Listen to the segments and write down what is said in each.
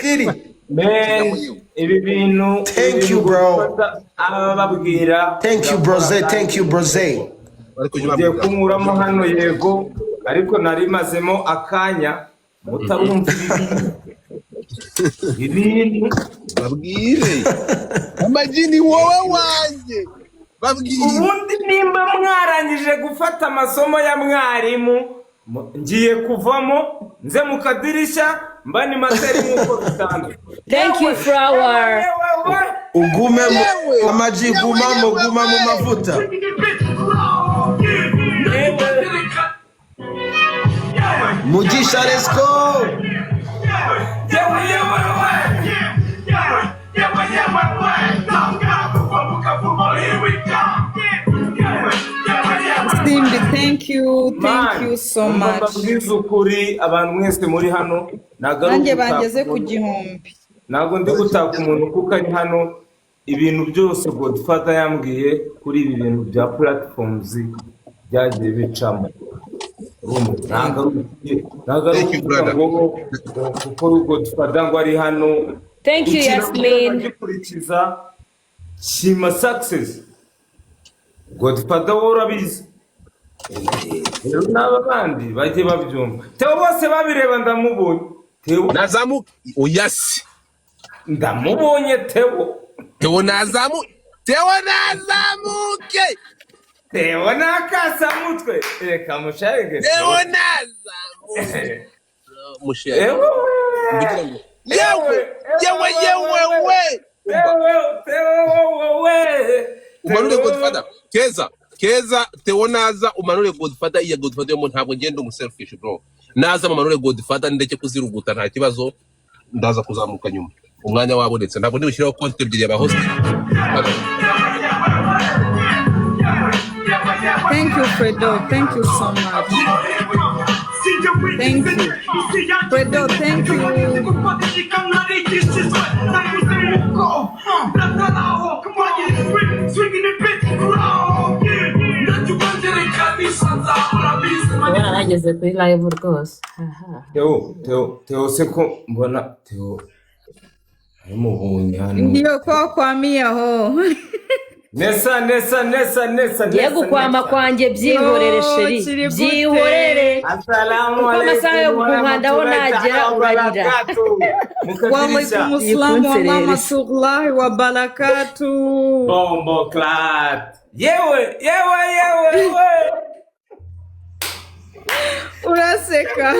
Get it. Man, ibi bintu Thank you, bro. Ababwira. Thank you, brose. Thank you, brose. Ariko ujye Ugiye ubabwira. kunkuramo hano, yego, ariko nari mazemo akanya mutarumva ibintu. Babwire, Amag, ni wowe wanjye, babwire. Ubundi nimba mwarangije gufata amasomo ya mwarimu, ngiye kuvamo nze mu kadirishya mba ni materi nk'uko bisanzwe. Thank you, Flower. Yewe, we. Ugume mu Yewe. Amag, gumamo, guma mu mavuta. Yewe. Mugisha, let's go. Yewe, yewe, we. Simbi, thank you, thank Man, you so umva much. mbabwize ukuri, abantu mwese muri hano, ntabwo ari Nanjye ugutaka bangeze ku umuntu. 1000. Ntabwo ndi gutaka umuntu kuko ari hano. Ibintu byose Godfather yambwiye kuri ibi bintu bya platforms byagiye bicamo. Urumva, ntabwo ari Thank you, ukuvuga brother. ngo kuko Godfather ngo ari hano. Thank you, Ikintu Yasmin. gikurikiza kima success. Godfather, wowe urabizi rero, n'aba bandi bajye babyumva. Theo bose babireba, ndamubonye Theo. Nazamuka, oya se. Ndamubonye Theo. Theo nazamu, Theo nazamuke. Theo ni akasamutwe, reka musharige. Theo nazamuke, mushere. Ewe. Kugira ngo yewe, yewe, yewe we. Theo, Theo we. Umanure Godfather, Keza, Keza. Theo naza umanure Godfather. Iya Godfather yo ntabwo ngenda umu selfish, bro. Naza mumanure Godfather, ndeke kuziruguta, nta kibazo, ndaza kuzamuka nyuma umwanya wabonetse. Ntabwo ndibushyiraho konti ebyiri ya ba host. Thank you, Fredo. Thank you so much. Thank you. Fredo, thank you. Kubona nageze kuri live rwose. Haha. Theo, Theo, Theo se, ko mbona Theo arimubonye hano? Ndiyo kwa kwamiye aho. Nesa, nesa, nesa, nesa. Ngiye Nesa, gukwama nesa. kwanjye, byihorere. Yo, Chéri, kiri gute? byihorere. Asalamu Kuko amasaha yo alaikum guhandaho warahmatullahi nagera ta'ala urarira. wabarakatuh. Wa Mukadirisha. alaikum assalam wa Yikunserereza. rahmatullahi wa barakatuh. Bombo clat. Yewe, yewe, yewe, we. Uraseka.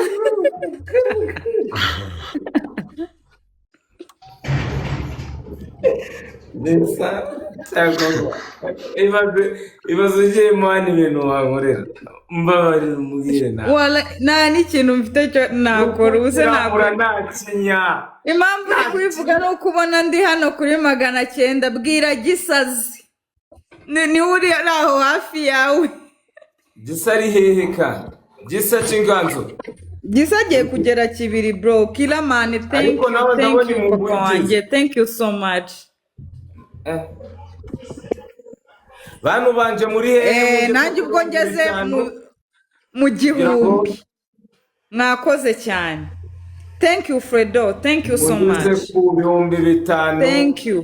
Nesa cyangwa ibaze, ibaze ugiyemo hano ibintu wankorera. Mbabarira umbwire nawe. Wala, nta n'ikintu mfite cyo nakora ubu se Kurambura nakora. nta kinya. Impamvu uri kubivuga ni uko ubona ndi hano kuri 900. Bwira Gisazi. Niwe uri aho hafi yawe. Gisa ari hehe kandi? Gisa cy'inganzo. Gisa agiye kugera kibiri, bro. Killaman, thank Ariko you, nawe thank ndabona you, impuguke. papa wanjye. Thank you so much. Eh. Bantu banje, muri hehe? Eh, Mujye nanjye kuri ubwo ngeze 5,000. mu Kugira ngo 1000. Mwakoze cyane. Thank you, Fredo. Thank you so mugeze much. ku 5000. Thank you.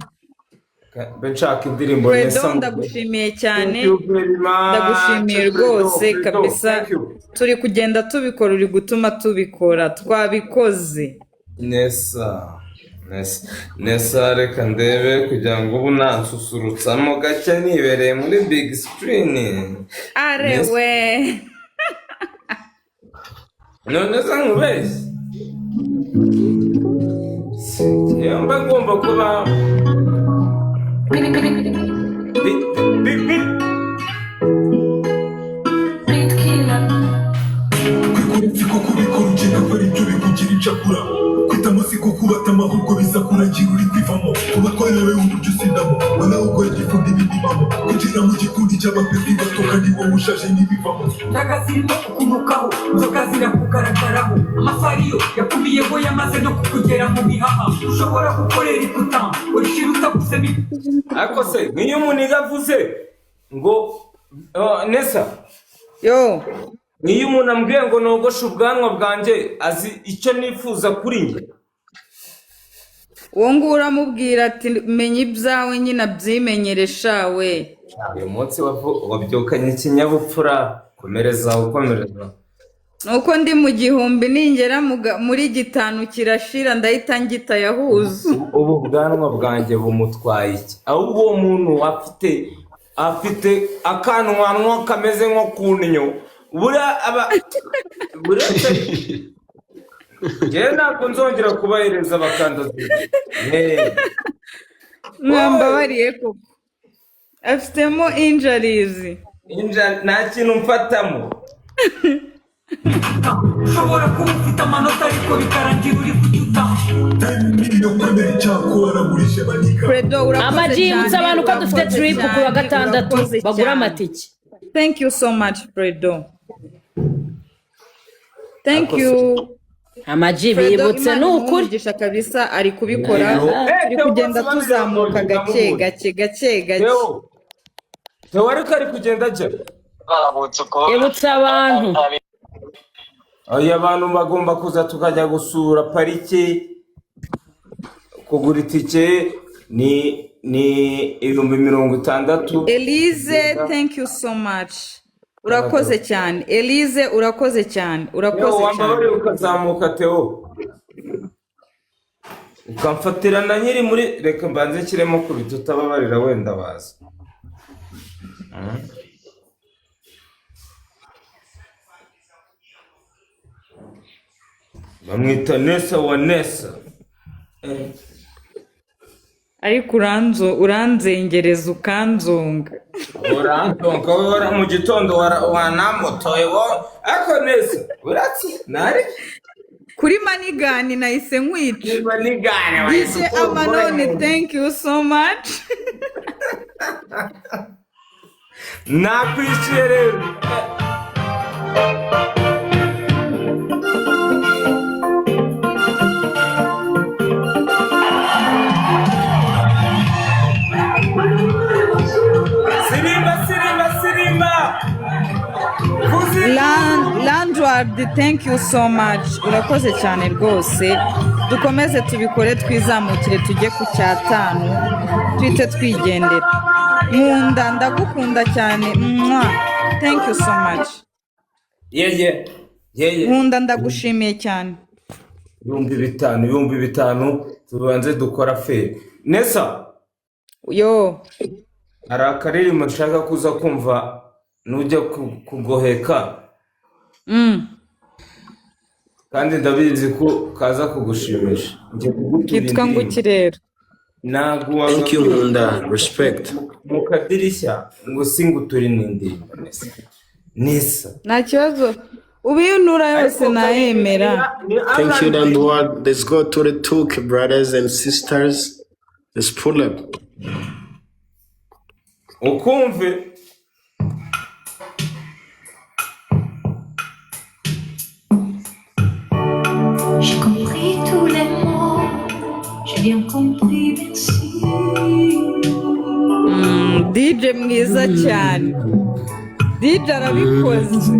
Mbe nshaka indirimbo Nesa Fredo, ndagushimiye cyane. Thank you very much, Ndagushimiye Fredo, rwose Fredo, kabisa. thank you. Turi kugenda tubikora, uri gutuma tubikora. Twabikoze. Nesa, Nesa, Nesa, reka ndebe kugira ngo ubu nansusurutsamo gake nibereye muri big screen. Are Nesa. we. None se nkubeshye? Iyo mba ngomba kuba bi Kwikura siko kubikora, ugenda ukora ibyo bikugira incakura. Kwitamo siko kubatama, ahubwo biza kurangira uri kwivamo. Kuba twayobewe uburyo usindamo, noneho ukora igifundi ibindimamo, kwinjira mu gikundi cy'abapeti bato kandi wowe ushaje n'ibivamo. Indaga zirimo kukunukaho, inzoga zirakugaragaraho, amafariyo yakumiyeho yamaze no kukugera mu bihaha. Ushobora gukorera ikuta urishira utagusemo. Ariko se nk'iyo umuntu avuze ngo, oh, Nesa, Yo. nk'iyo umuntu ambwiye ngo nogoshe ubwanwa bwanjye, azi icyo nifuza kuri njye. Uwo nguwo uramubwira ati menya ibyawe nyine abyimenyere shawe. Uyu munsi wabyukanye ikinyabupfura, komereza ukomereza. Nuko ndi mu 1000, ningera muri 5 kirashira ndahita ngita yahuza. Ubu bwanwa bwanjye bumutwaye iki? Ahubwo uwo muntu afite akanwanwa kameze nko ku nnyo, buriya aba buretse njyewe ntabwo nzongera kubahereza bakandagira. Mwambabariye koko, afitemo injuries. Nta kintu mfatamo. Ushobora kuba ufite amanota ariko bikarangira uri kujuta. Time yo kwemera icyaha ko waragurije banika. Fredo, urakoze Amaji, yibutsa cyane, abantu ko dufite urakoze trip ku wa cyane, gatandatu, urakoze bagura cyane. amatike. Thank you so much, Fredo. Thank you. Amaji, Fredo, bibutse Imana ni imuhe ukuri. umugisha kabisa, ari kubikora. Turi Theo, kugenda bose tuzamuka babiri gake gake gake gake. Theo, Theo ariko ari kugenda ajya. Ibutsa abantu. Oya, abantu bagomba kuza tukajya gusura pariki. Kugura itike ni 60,000. Elise, thank you so much. Urakoze cyane. Elise, urakoze cyane. Theo, Urakoze cyane. wambabariye ukazamuka Theo, ukamfatira na nyiri muri, reka mbanze nshyiremo kubita utababarira wenda baza. Bamwita Nesa wa Nesa. Ariko uranzengereza ukanzonga. Urantonka wowe mu gitondo wanamutoye wowe, ariko Nesa uratse nari Kuri manigani nahise nkwica. Niba nigane DJ Amanone, thank you so much. Nakwishyuye rero. Sirimba, sirimba, sirimba. Landward, thank you so much. Urakoze cyane rwose. Dukomeze tubikore, twizamukire tujye ku 5, tuhite twigendera. Nkunda, ndagukunda cyane. Mwah. Thank you so much. Yeye yeye. Nkunda, ndagushimiye cyane. 5000, 5000, tubanze dukora feri Nesa. Yo. Hari akaririmbo nshaka kuza kumva nujya kugoheka, kandi ndabizi ko kaza kugushimisha. Njye kugutura Kitwa ngo indirimbo. iki rero? Ntabwo Thank you, Nkunda. Respect. Mu kadirishya ngo singuture n'indirimbo Nesa. Nesa. Nta kibazo. Ubiyunura yose nayemera. Thank you, Landward. Let's go to the Turk, brothers and sisters. Let's pull up. Ukumve. J'ai compris tous les mots, j'ai bien compris, merci. DJ mwiza cyane. DJ arabikoze.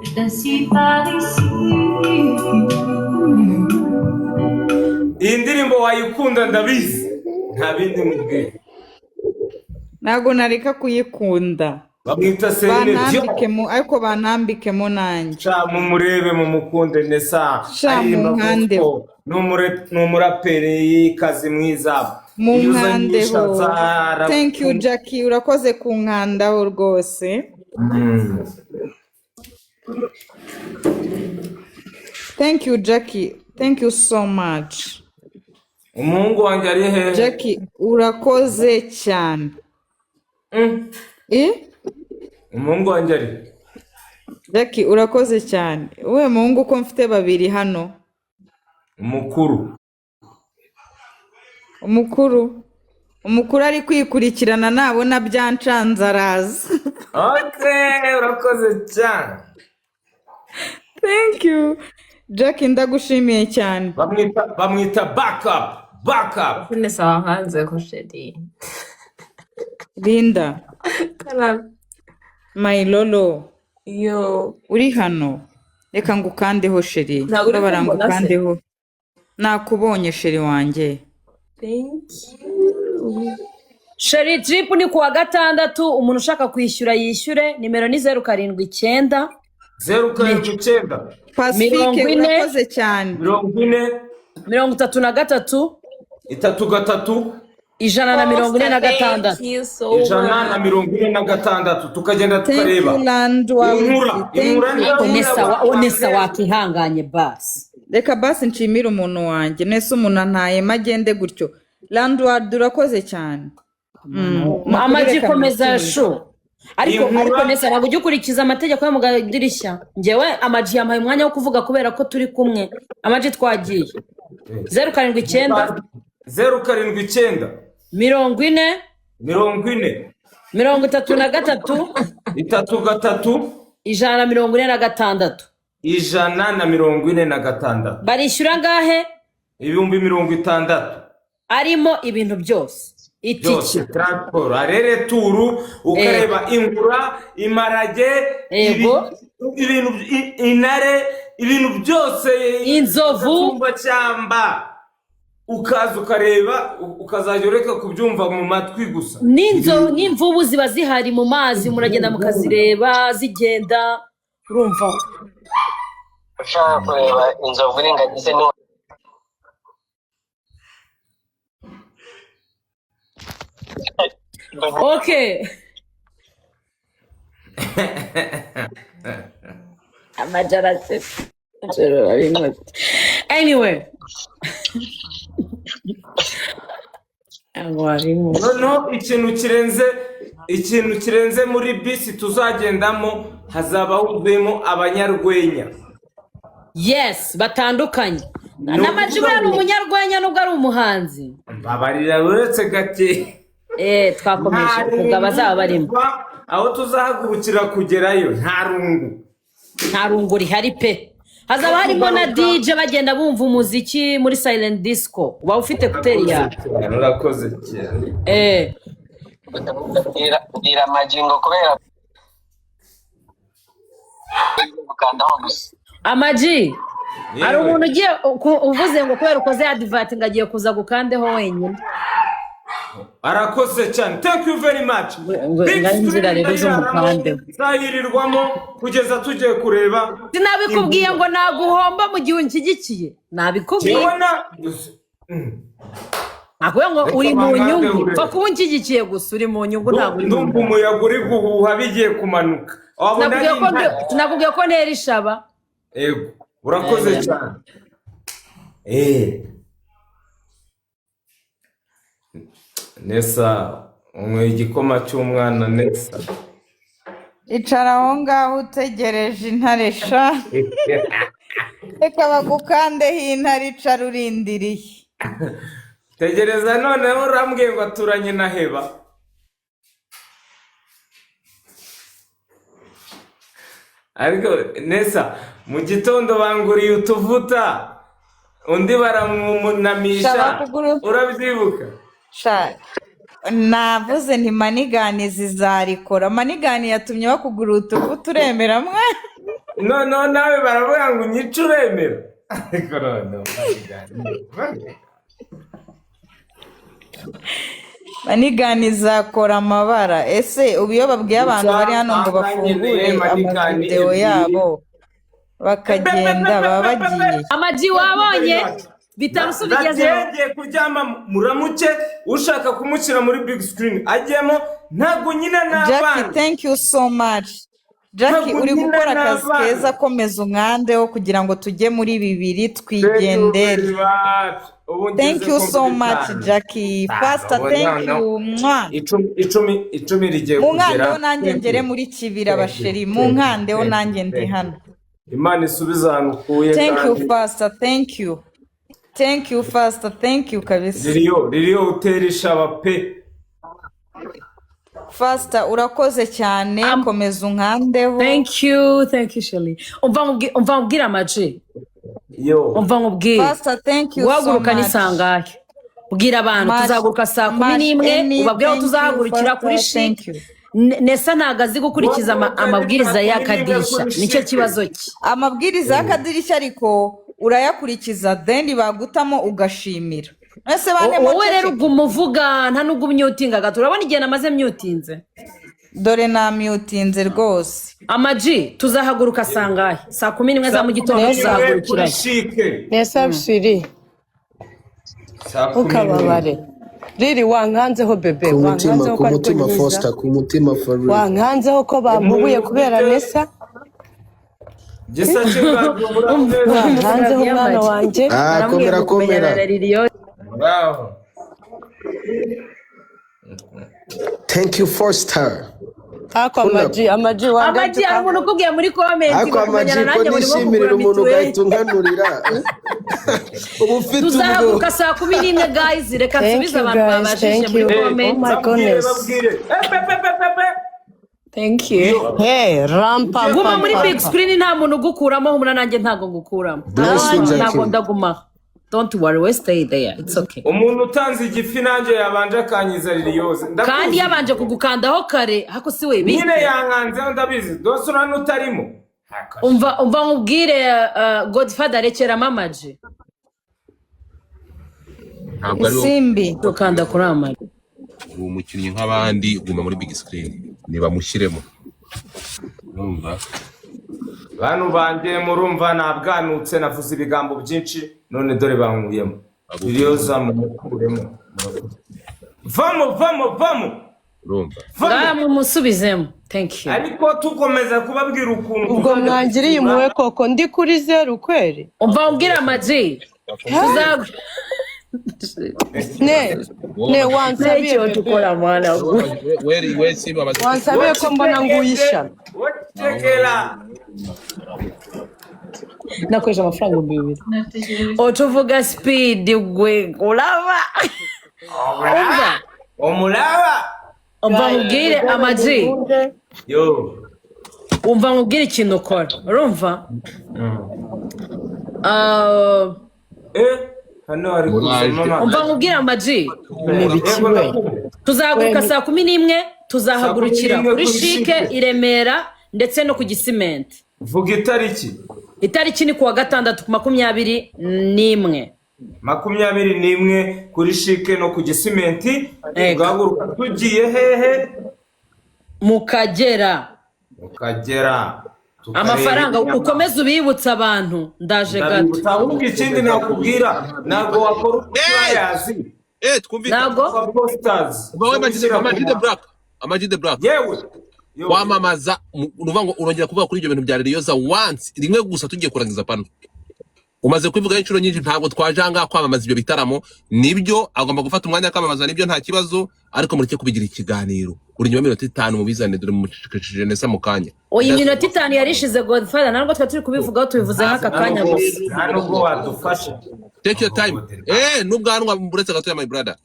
Je t'assure par ici. Iyi ndirimbo wayikunda ndabizi, nta bindi mubwira. Ntabwo nareka kuyikunda. Bamwita Celine Dion. Banambikemo, ariko banambikemo nanjye. Sha mumurebe mumukunde Nesa. Sha Aririmba munkandeho. gospel. Ni umuraperi kazi mwiza. Iyo uzanye Munkandeho. ishaza, Thank you, Jackie, urakoze kunkandaho rwose. Thank you, Jackie, thank you so much. Umuhungu wanjye ari hehe? Jackie, urakoze cyane. Umuhungu wanjye ari Jackie, urakoze cyane. Uwe muhungu ko mfite babiri hano? Umukuru. Umukuru, umukuru ari kwikurikirana, nabona byancanze araza. Okay, urakoze cyane. Thank you, Jackie, ndagushimiye cyane. Bamwita backup, backup. Nese wahanze ko chérie. Linda. Karame. My lolo. Yo. Uri hano, reka ngukandeho chérie. Ntabwo uri Babara kumbona se? ngukandeho. Nakubonye, chéri wanjye. Thank you. Chéri, trip ni kuwa gatandatu. Umuntu ushaka kwishyura yishyure. Nimero ni 079 079. Pacifique, 40. urakoze cyane. 40. 33. 33. 146. Thank you so ijana na much. 46, tukagenda Thank tukareba you, Land. Inkura, Thank inkura you. niyo. Thank Onesa you. wa Onesa, wakihanganye basi. Reka basi nshimire umuntu wanjye. Nese umuntu antayema agende gutyo? Landward, urakoze cyane. Ni ukuri, Amaji, reka komeza. nishime. Shu, ariko Inkura. ariko Nesa, ntabwo ujya ukurikiza amategeko yo mu kadirishya. Njyewe Amaji yampaye umwanya wo kuvuga kubera ko turi kumwe. Amaji, twagiye: 079. 079. 40. 40. 33. 33. 146. 146. Barishyura angahe? 60,000. Arimo ibintu byose, itike, Byose, transport, aller-retour, ukareba ingura, imparage, ibintu, intare, ibintu byose, Inzovu. Cyamba ukaza ukareba, ukazajya ureka kubyumva mu matwi gusa. N'imvubu ziba zihari mu mazi, muragenda mukazireba zigenda, urumva? Ushaka kureba inzovu n'ingagi se ni Okay, amajara arasetse. Anyway, ntabwo wabinkoze. Noneho ikintu kirenze muri bisi tuzagendamo, hazaba huzuyemo abanyarwenya. Yes, batandukanye. Ni N'Amaji ukuvuga buriya ni ngo umunyarwenya nubwo ari umuhanzi. Mbabarira, uretse gake. Twakomeje. Nta Ubwo abazaba barimo rungu, aho tuzahagurukira kugerayo nta rungu. Nta rungu rihari pe. Hazaba harimo na DJ, bagenda bumva umuziki muri silent disco, uba ufite écouteurs Urakoze yawe. cyane, urakoze cyane. Bwira amagingo kubera gukandaho gusa. Amaji, hari Yewe. umuntu ugiye uvuze ngo kubera ukoze advert ngo agiye kuza gukandeho wenyine. Arakoze cyane, thank you very much. Ngo Big ngaho inzira screen rero ndayiraramo, z'umukandeho. nzayirirwamo kugeza tugiye kureba. Sinabikubwiye ngo naguhomba mu gihe unshyigikiye? Nabikubwiye. Jewe na Nakubwiye ngo Reka uri mu bankande nyungu. urebe. Pfa kuba unshyigikiye gusa, uri mu nyungu, ntabwo uri mu Ndumva umuyaga uri guhuha, bigiye kumanuka, wabona Sinakubwiye ari ko intare. Sinakubwiye ko ntera ishaba? Ego, urakoze cyane. Nesa, unyweye igikoma cy'umwana, Nesa. Icara aho ngaho utegereje intare sha. Reka bagukandeho intare, icara urindiriye. Tegereza, noneho urambwiye ngo aturanye na Heba. Ariko Nesa, mu gitondo banguriye utuvuta, undi baramwunamisha. Sha, bakuguru Urabyibuka? Sha, navuze nti manigani zizarikora. Manigani yatumye bakugura utuvuta, uremera mwa? Noneho nawe baravuga ngo unyice, uremera? Ariko noneho manigani. Manigani izakora amabara. Ese ubu iyo babwiye abantu Gusa bari hano ngo aha nkeneye bafungure manigani amavidewo ebyiri. yabo bakagenda, baba bagiye? Amaji, wabonye bitanu se ubigezeho? Ndagiye kuryama, muramuke. Ushaka kumushyira muri big screen ajyemo, ntabwo nyina Jackie, n'abana. thank you so much, Jackie. Ntabwo Uri nyina gukora akazi n'abana. keza. Komeza umwandeho kugira ngo tujye muri bibiri Thank you twigendere. very much. Ubu Thank ngeze you ko so muri much, bitanu. Jackie. Faster, Ubu thank noneho you. Mwah. icumi, icumi, icumi rigiye Mu kugera. nkandeho nanjye Thank ngere you. muri kibira. Thank you. Bachéri, mu Thank you. nkandeho Thank you. nanjye ndi Thank you. hano. Imana isubize ahantu ukuye. Thank you. Kandi Faster, thank you, thank you, Faster, thank you kabisa. Ririyo, ririyo, utera ishaba pe. Faster, urakoze cyane, komeza unkandeho. Thank you, thank you, Shelly. Umva nkubwire, Amaji. Yo. Umva nkubwire. Faster, thank you so Guhaguruka ni much. sangahe? Bwira abantu. Much Tuzahaguruka saa kumi much n'imwe any Ubabwire aho thank you. tuzahagurukira kuri Faster, thank Chic. you. Nesa ntabwo azi gukurikiza Guhaguruka ni amabwiriza saa 11 y'akadirishya, kuri nicyo Chic. kibazo cye. Amabwiriza y'akadirishya ariko. Urayakurikiza, then bagutamo ugashimira. Ese bantemo Wowe rero ceceke. uguma uvuga, nta nubwo umyutinga gato. Urabona igihe namaze myutinze? Dore namyutinze rwose. Amaji, tuzahaguruka sangahe? Saa 11 za Saa mu kumi gitondo n'imwe kuri tuzahagurukirayo. CHIC. Nesa shiri. Saa 11. Ntukababare riri, wankanzeho bebe. Ku mutima. Wankanzeho Ku ko ariko mutima. nyiza. Foster, ku mutima, for real. Wankanzeho ko bampubuye Umuntu kubera ufite Nesa. Gisa cy'inganzo, muraho neza. Wankanzeho mwana wanjye. Ah, Baramubwiye komera. ngo kumenyana Komera. na Liliyo. Muraho. Thank you, Foster. Ako Pull up. amaji, amaji wanganze. Amaji, hari umuntu ukubwiye muri comment Ariko ngo kumenyana amaji, ko nanjye murimo nishimirira kugura umuntu mituweli. ugahita unkanurira, uba ufite ubwo. Tuzahaguruka saa 11, guys. Reka Thank nsubize you abantu guys, babajije thank muri you. Eh, Oh comment. my babwire, goodness. babwire. Eh, pe pe pe pe pe. Thank you. Yo. Hey, ram pam Guma pam muri pam big pam. screen, nta muntu ugukuramo. Humura, nanjye ntabwo ngukuramo. Bless you. Ntabwo Jackie. ndagumaho. Don't worry, we stay there, it's okay. Umuntu utanze igifi nanjye yabanje akanyiza Liliyoze. Kandi Ndakuzi. yabanje kugukandaho kare hako si we Nyine bite? yankanzeho, ndabizi. Dose urano utarimo. Umva, umva nkubwire, Godfather, rekeramo amaji. Ntabwo ari wowe. Isimbi. Dukanda kuri amaji. Uri umukinnyi nk'abandi, guma muri big screen nibamushyiremo, urumva? Bantu banjye, murumva nabwanutse, navuze ibigambo byinshi, none dore bankuyemo. Liliyoza mumukuremo. Vamo, vamo, vamo. Urumva? Ngaha Vamo. mumusubizemo, thank you. Ariko tukomeza kubabwira ukuntu Ubwo tuzajya mwangiriye dusura. impuhwe koko, ndi kuri zeru kweri. Umva umbwire amaji, tuza Ne ne, wansabiye icyo bebe. tukora mwana we. We simba amaze. Wansabiye ko mbona nguye ishyano. Wocekera. Nakoresha amafaranga 2000. Otuvuga speed gwe uraba. Umva. Omulaba. Umva nkubwire, amaji. Yo. Umva nkubwire ikintu ukora, urumva? Ah, Eh, hano hari kuzamo amazi. Umva nkubwire, amaji. Ni ibiki Yego, we? ndakumva. Tuzahaguruka We saa 11, tuzahagurukira Saa 11 kuri kuri CHIC CHIC. i Remera ndetse no ku Gisimenti. Vuga itariki. Itariki ni kuwa gatandatu ku 21. 21 kuri CHIC no ku Gisimenti. Ego. Tugahaguruka tugiye hehe? Mu Kagera. Mu Kagera, tukareba Amafaranga inyamaswa. ukomeze ubibutsa abantu, ndaje gato. Ndabibutsa. Ahubwo ikindi nakubwira, ntabwo wakora flyers. Eh, twumvikane. Ntabwo. Kwa posters Wowe zo Amag gushyira ku Amag the Black, Amag the Black. Yewe. Yo. Kwamamaza ni ukuvuga ngo urongera kuvuga kuri ibyo bintu bya Liliyoza once, rimwe gusa, tugiye kurangiza pano. Umaze kubivugaho inshuro nyinshi. Ntabwo twaje aha ngaha kwamamaza ibyo bitaramo. Nibyo, agomba gufata umwanya akamamaza, nibyo, nta kibazo, ariko mureke kubigira ikiganiro. Buri nyuma y'iminota 5 mubizane. Dore mumucecekesheje neza mu kanya. Oya, iminota 5 yarishize, Godfather. Ntabwo twari turi kubivugaho, tubivuzeho aka kanya gusa. Nta nubwo wadufasha. Take your time. Eh, n'ubwanwa buretse gatoya, my brother.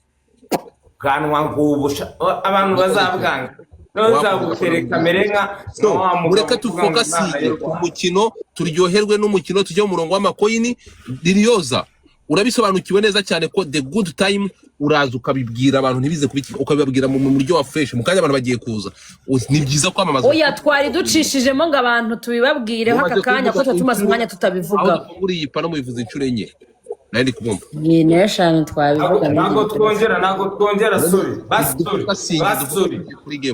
Bwanwa ngubusha abantu bazabwanga, none nzagutereka mere nka So wa mugabo mureke uvuga ngo Imana tufokasinge y'u ku Rwanda. mukino, turyoherwe n'umukino, tujye mu murongo w'amakoyini. Liliyoza urabisobanukiwe neza cyane ko the good time uraza ukabibwira abantu, ntibize kubiki, ukabibabwira mu buryo wa fresh. Mu kanya abantu bagiye kuza. Ni byiza kwamamaza. Oya, twari ducishijemo ngo abantu tubibabwireho aka Mumaze kanya, ko kubivuga tuba tumaze inshuro umwanya aho tutabivugaho. dufunguriye iyi pano mubivuze inshuro enye, nari ndi kubumva. Ni n'eshanu twabivuga. Ntabwo twongera, ntabwo twongera, sorry, basi sorry, Dufokasinge basi sorry. kuri game.